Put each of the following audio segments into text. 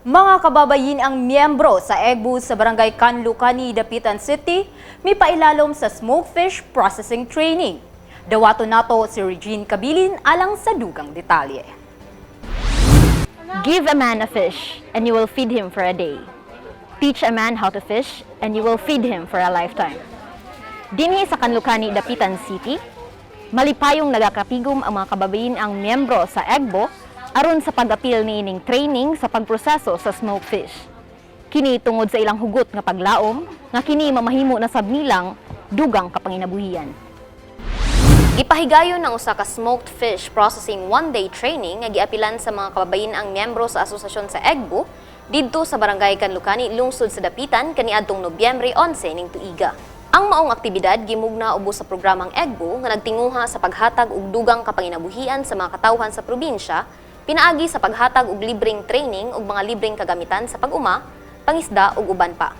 Mga kababayin-ang miyembro sa EGBU sa Barangay Canlucani, Dapitan City, mipailalom sa smoke fish processing training. Dawato nato si Regine Cabilin alang sa dugang detalye. Give a man a fish, and you will feed him for a day. Teach a man how to fish, and you will feed him for a lifetime. Dinhi sa Canlucani, Dapitan City, malipayong nagakapigom ang mga kababayin-ang miyembro sa EGBO aron sa pag-apil niining training sa pagproseso sa smoked fish. Kini tungod sa ilang hugot nga paglaom nga kini mamahimo na sab nilang dugang kapanginabuhian. Gipahigayon ang usa ka smoked fish processing one-day training nga giapilan sa mga kababayin-ang miyembro sa asosasyon sa EGBO didto sa Barangay Canlucani, lungsod sa Dapitan, kaniadtong Nobyembre 11 ning tuiga. Ang maong aktibidad gimugna ubos sa programang EGBO nga nagtinguha sa paghatag og dugang kapanginabuhian sa mga katawhan sa probinsya pinaagi sa paghatag og libreng training ug mga libreng kagamitan sa pag-uma, pangisda ug uban pa.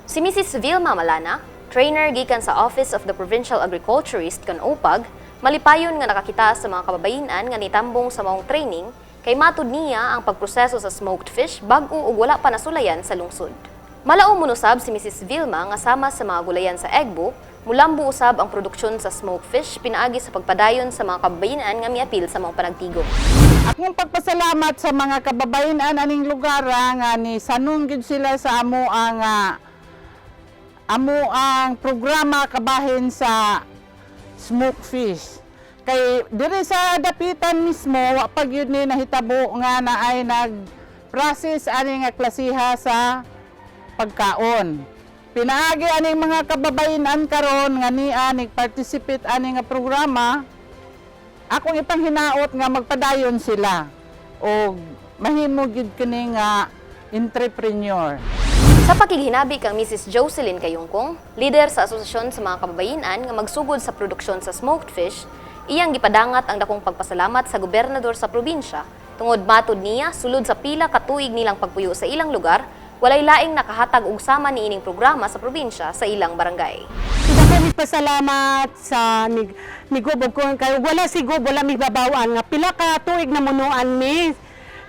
Si Mrs. Vilma Malana, trainer gikan sa Office of the Provincial Agriculturist kan OPAG, malipayon nga nakakita sa mga kababayinan nga nitambong sa maong training kay matud niya ang pagproseso sa smoked fish bag-o ug wala pa nasulayan sa lungsod. Malaom usab si Mrs. Vilma nga sama sa mga gulayan sa EGBO, mulambo usab ang produksyon sa smoked fish pinaagi sa pagpadayon sa mga kababayinan nga miapil sa maong panagtigom. Akong pagpasalamat sa mga kababayenan aning lugar nga ni sanong gyud sila sa amo ang programa kabahin sa smoke fish. Kay diri sa Dapitan mismo, wa pa gyud ni nahitabo nga naay nag process ani nga klasiha sa pagkaon. Pinaagi aning mga kababayenan karon nga niya nig-participate ani nga programa, akong ipanghinaot nga magpadayon sila og mahimo gyud kini nga entrepreneur. Sa pakighinabi kang Mrs. Jocelyn Kayungkong, leader sa asosasyon sa mga kababayinan nga magsugod sa produksyon sa smoked fish, iyang gipadangat ang dakong pagpasalamat sa gobernador sa probinsya tungod matud niya, sulod sa pila ka tuig nilang pagpuyo sa ilang lugar, walay laing nakahatag og sama niining programa sa probinsya sa ilang barangay. So dako mi pasalamat sa ni Gob og kung kay wala si Gob, wala mi babawan nga pila ka tuig namunuan mi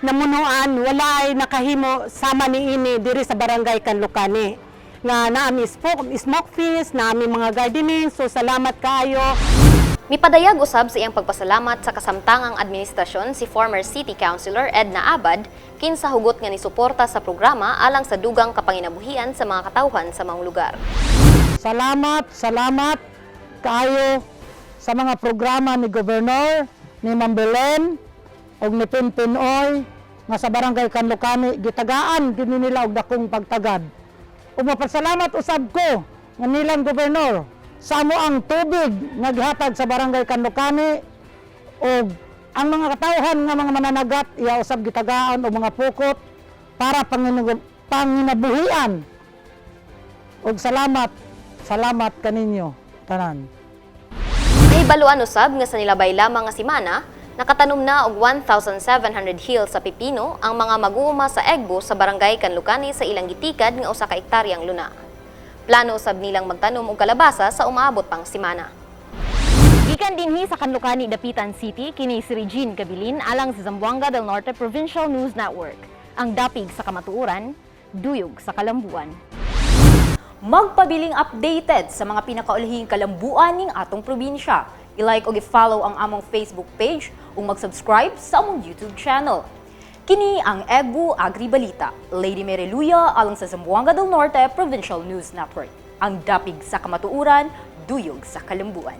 namunuan, wala ay nakahimo sama ni ini diri sa Barangay Canlucani nga naami smoke fish, naami mga gardening. So salamat kaayo. Mipadayag usab sa iyang pagpasalamat sa kasamtangang administrasyon si former City Councilor Edna Abad, kinsa hugot nga nisuporta sa programa alang sa dugang kapanginabuhian sa mga katawhan sa maong lugar. Salamat, salamat kaayo sa mga programa ni Governor, ni Ma'am Belen, ug ni Pimpinoy nga sa Barangay Canlucani gitagaan gyud ni nila og dakong pagtagad. Ug mapasalamat usab ko nga nilang gobernador sa amo ang tubig nga gihatag sa Barangay Canlucani ug ang mga katawhan nga mga mananagat iya usab gitagaan og mga pukot para panginabuhian. Ug salamat, salamat kaninyo tanan. Nahibaluan usab nga sa nilabay lamang nga simana, nakatanom na og 1,700 hills sa pipino ang mga mag-uuma sa EGBO sa Barangay Canlucani sa ilang gitikad nga usa ka ektaryang luna. Plano usab nilang magtanom og kalabasa sa umaabot pang simana. Gikan dinhi sa Canlucani, Dapitan City, kini si Regine Cabilin alang sa Zamboanga del Norte Provincial News Network. Ang dapig sa kamatuoran, duyog sa kalambuan. Magpabiling updated sa mga pinakaulahing kalambuan ning atong probinsya. I-like o i-follow ang among Facebook page ug mag-subscribe sa among YouTube channel. Kini ang EGBU Agri Balita. Lady Mereluya alang sa Zamboanga del Norte Provincial News Network. Ang dapig sa kamatuoran, duyog sa kalambuan.